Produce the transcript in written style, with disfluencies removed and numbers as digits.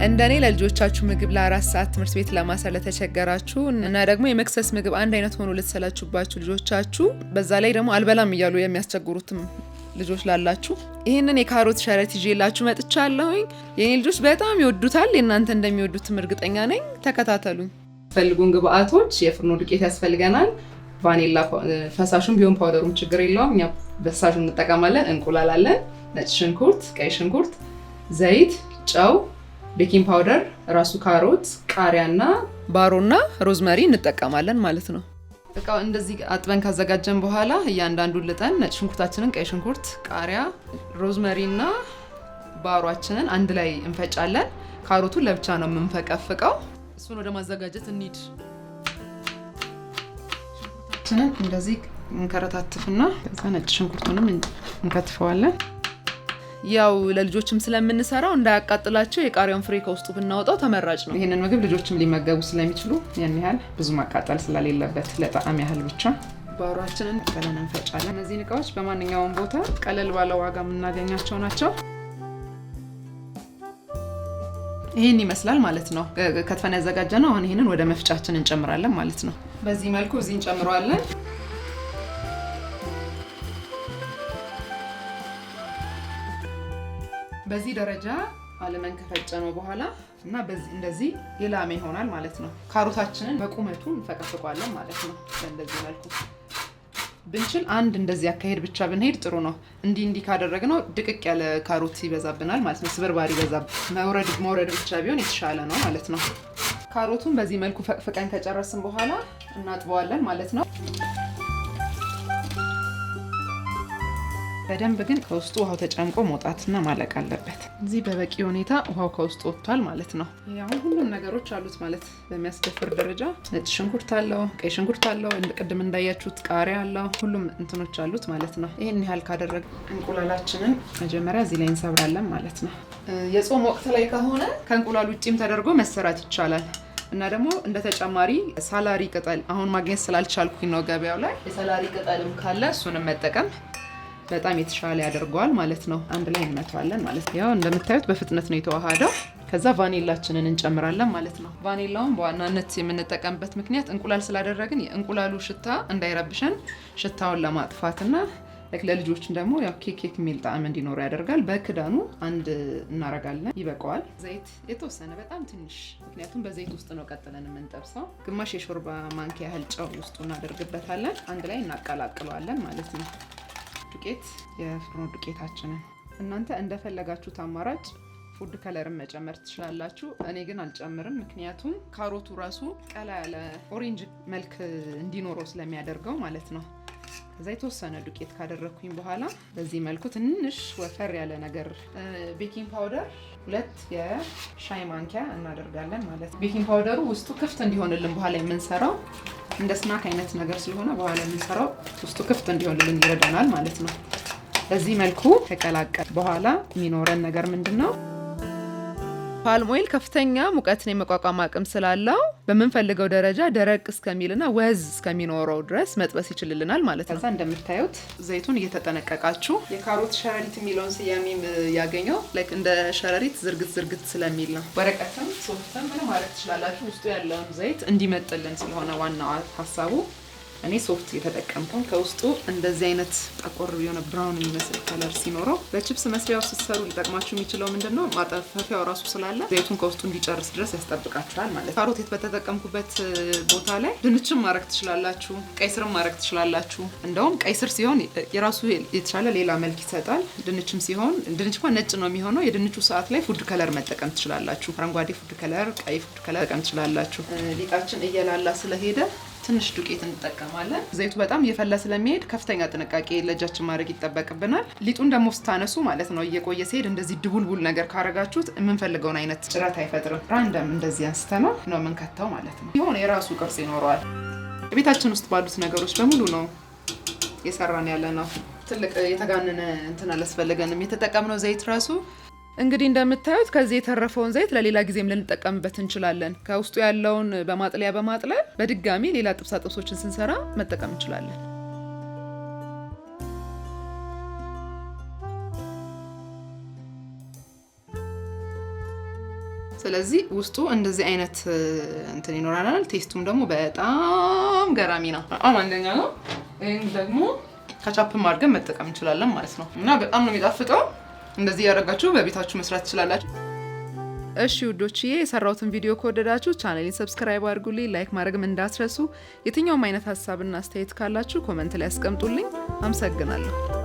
እንደኔ ለልጆቻችሁ ምግብ ለ4 ሰዓት ትምህርት ቤት ለማሰር ለተቸገራችሁ እና ደግሞ የመክሰስ ምግብ አንድ አይነት ሆኖ ለተሰላቹባችሁ ልጆቻችሁ፣ በዛ ላይ ደግሞ አልበላም እያሉ የሚያስቸግሩትም ልጆች ላላችሁ ይህንን የካሮት ሸረሪት ይዤላችሁ መጥቻለሁኝ። የኔ ልጆች በጣም ይወዱታል። የእናንተ እንደሚወዱትም እርግጠኛ ነኝ። ተከታተሉኝ። ፈልጉን ግብአቶች የፍርኖ ዱቄት ያስፈልገናል። ቫኒላ ፈሳሹም ቢሆን powder ኡም ችግር የለውም። እኛ በፈሳሹ እንጠቀማለን። እንቁላል አለን፣ ነጭ ሽንኩርት፣ ቀይ ሽንኩርት፣ ዘይት፣ ጨው፣ baking powder፣ ራሱ ካሮት፣ ቃሪያና ባሮና rosemary እንጠቀማለን ማለት ነው። እቃው እንደዚህ አጥበን ካዘጋጀን በኋላ እያንዳንዱን ልጠን ነጭ ሽንኩርታችንን፣ ቀይ ሽንኩርት፣ ቃሪያ፣ rosemary እና ባሯችንን አንድ ላይ እንፈጫለን። ካሮቱን ለብቻ ነው የምንፈቀፍቀው። እሱን ወደ ማዘጋጀት እንሂድ። ሽንኩርታችንን እንደዚህ እንከረታትፍና ከዛ ነጭ ሽንኩርቱንም እንከትፈዋለን። ያው ለልጆችም ስለምንሰራው እንዳያቃጥላቸው የቃሪያውን ፍሬ ከውስጡ ብናወጣው ተመራጭ ነው። ይህንን ምግብ ልጆችም ሊመገቡ ስለሚችሉ ያን ያህል ብዙ ማቃጠል ስለሌለበት ለጣዕም ያህል ብቻ ባሯችንን ቀለን እንፈጫለን። እነዚህን እቃዎች በማንኛውም ቦታ ቀለል ባለ ዋጋ የምናገኛቸው ናቸው። ይህን ይመስላል ማለት ነው። ከትፈን ያዘጋጀነው። አሁን ይህንን ወደ መፍጫችን እንጨምራለን ማለት ነው። በዚህ መልኩ እዚህ እንጨምረዋለን። በዚህ ደረጃ አለመን ከፈጨነው በኋላ እና እንደዚህ የላመ ይሆናል ማለት ነው። ካሮታችንን በቁመቱ እንፈቀፍቀዋለን ማለት ነው። በእንደዚህ መልኩ ብንችል አንድ እንደዚህ አካሄድ ብቻ ብንሄድ ጥሩ ነው። እንዲህ እንዲህ ካደረግነው ድቅቅ ያለ ካሮት ይበዛብናል ማለት ነው። ስብርባሪ ይበዛብ። መውረድ መውረድ ብቻ ቢሆን የተሻለ ነው ማለት ነው። ካሮቱን በዚህ መልኩ ፈቅፍቀን ከጨረስን በኋላ እናጥበዋለን ማለት ነው። በደንብ ግን ከውስጡ ውሃው ተጨምቆ መውጣትና ማለቅ አለበት። እዚህ በበቂ ሁኔታ ውሃው ከውስጡ ወጥቷል ማለት ነው። አሁን ሁሉም ነገሮች አሉት ማለት በሚያስደፍር ደረጃ ነጭ ሽንኩርት አለው፣ ቀይ ሽንኩርት አለው፣ ቅድም እንዳያችሁት ቃሪያ አለው፣ ሁሉም እንትኖች አሉት ማለት ነው። ይህን ያህል ካደረግ እንቁላላችንን መጀመሪያ እዚህ ላይ እንሰብራለን ማለት ነው። የጾም ወቅት ላይ ከሆነ ከእንቁላል ውጭም ተደርጎ መሰራት ይቻላል። እና ደግሞ እንደ ተጨማሪ celery ቅጠል አሁን ማግኘት ስላልቻልኩኝ ነው ገበያው ላይ፣ የ celery ቅጠልም ካለ እሱንም መጠቀም በጣም የተሻለ ያደርገዋል ማለት ነው። አንድ ላይ እንመተዋለን ማለት ነው። ያው እንደምታዩት በፍጥነት ነው የተዋሃደው። ከዛ ቫኒላችንን እንጨምራለን ማለት ነው። ቫኒላውን በዋናነት የምንጠቀምበት ምክንያት እንቁላል ስላደረግን የእንቁላሉ ሽታ እንዳይረብሸን ሽታውን ለማጥፋትና ለልጆችም ደግሞ ያው ኬክ ኬክ የሚል ጣዕም እንዲኖረው ያደርጋል። በክዳኑ አንድ እናረጋለን፣ ይበቃዋል። ዘይት የተወሰነ በጣም ትንሽ፣ ምክንያቱም በዘይት ውስጥ ነው ቀጥለን የምንጠብሰው። ግማሽ የሾርባ ማንኪያ ያህል ጨው ውስጡ እናደርግበታለን። አንድ ላይ እናቀላቅለዋለን ማለት ነው። ዱቄት የፍርኖ ዱቄታችንን እናንተ እንደፈለጋችሁት አማራጭ food color ን መጨመር ትችላላችሁ። እኔ ግን አልጨምርም፣ ምክንያቱም ካሮቱ ራሱ ቀላ ያለ orange መልክ እንዲኖረው ስለሚያደርገው ማለት ነው። ከዛ የተወሰነ ዱቄት ካደረግኩኝ በኋላ በዚህ መልኩ ትንሽ ወፈር ያለ ነገር baking powder 2 የሻይ ማንኪያ እናደርጋለን ማለት ነው። Baking powder ኡ ውስጡ ክፍት እንዲሆንልን በኋላ የምንሰራው እንደ snack አይነት ነገር ስለሆነ በኋላ የምንሰራው ውስጡ ክፍት እንዲሆንልን ይረዳናል ማለት ነው። በዚህ መልኩ ከቀላቀል በኋላ የሚኖረን ነገር ምንድን ነው? Palm oil ከፍተኛ ሙቀትን የመቋቋም አቅም ስላለው በምንፈልገው ደረጃ ደረቅ እስከሚልና ወዝ እስከሚኖረው ድረስ መጥበስ ይችልልናል ማለት ነው። ከዛ እንደምታዩት ዘይቱን እየተጠነቀቃችሁ፣ የካሮት ሸረሪት የሚለውን ስያሜም ያገኘው like እንደ ሸረሪት ዝርግት ዝርግት ስለሚል ነው። ወረቀትም ሶፍትም ምንም ማድረግ ትችላላችሁ። ውስጡ ያለውን ዘይት እንዲመጥልን ስለሆነ ዋናው ሀሳቡ እኔ ሶፍት የተጠቀምኩኝ። ከውስጡ እንደዚህ አይነት ጠቆር የሆነ brown የሚመስል color ሲኖረው በቺፕስ መስሪያው ስትሰሩ ሊጠቅማችሁ የሚችለው ምንድን ነው? ማጠፈፊያው ራሱ ስላለ ዘይቱን ከውስጡ እንዲጨርስ ድረስ ያስጠብቃችኋል ማለት ነው። ካሮት በተጠቀምኩበት ቦታ ላይ ድንችም ማድረግ ትችላላችሁ፣ ቀይ ስርም ማድረግ ትችላላችሁ። እንደውም ቀይ ስር ሲሆን የራሱ የተሻለ ሌላ መልክ ይሰጣል። ድንችም ሲሆን፣ ድንች እንኳን ነጭ ነው የሚሆነው። የድንቹ ሰዓት ላይ food color መጠቀም ትችላላችሁ። አረንጓዴ food color፣ ቀይ food color መጠቀም ትችላላችሁ። ሊጣችን እየላላ ስለሄደ ትንሽ ዱቄት እንጠቀማለን። ዘይቱ በጣም እየፈላ ስለሚሄድ ከፍተኛ ጥንቃቄ ለእጃችን ማድረግ ይጠበቅብናል። ሊጡን ደግሞ ስታነሱ ማለት ነው እየቆየ ሲሄድ እንደዚህ ድቡልቡል ነገር ካረጋችሁት የምንፈልገውን አይነት ጭረት አይፈጥርም። Random እንደዚህ አንስተነው ነው የምንከተው ማለት ነው። የሆነ የራሱ ቅርጽ ይኖረዋል። ቤታችን ውስጥ ባሉት ነገሮች በሙሉ ነው የሰራን ያለ ነው። ትልቅ የተጋነነ እንትን አላስፈለገንም። የተጠቀምነው ዘይት ራሱ እንግዲህ እንደምታዩት ከዚህ የተረፈውን ዘይት ለሌላ ጊዜም ልንጠቀምበት እንችላለን። ከውስጡ ያለውን በማጥለያ በማጥለል በድጋሚ ሌላ ጥብሳ ጥብሶችን ስንሰራ መጠቀም እንችላለን። ስለዚህ ውስጡ እንደዚህ አይነት እንትን ይኖራል። Taste ኡም ደግሞ በጣም ገራሚ ነው። በጣም አንደኛ ነው። ይህም ደግሞ ካቻፕም አድርገን መጠቀም እንችላለን ማለት ነው እና በጣም ነው የሚጣፍጠው። እንደዚህ ያደረጋችሁ በቤታችሁ መስራት ትችላላችሁ። እሺ ውዶችዬ፣ የሰራሁትን ቪዲዮ ከወደዳችሁ ቻናሌን subscribe አድርጉልኝ፣ like ማድረግም እንዳትረሱ። የትኛውም አይነት ሀሳብና አስተያየት ካላችሁ comment ላይ አስቀምጡልኝ። አመሰግናለሁ።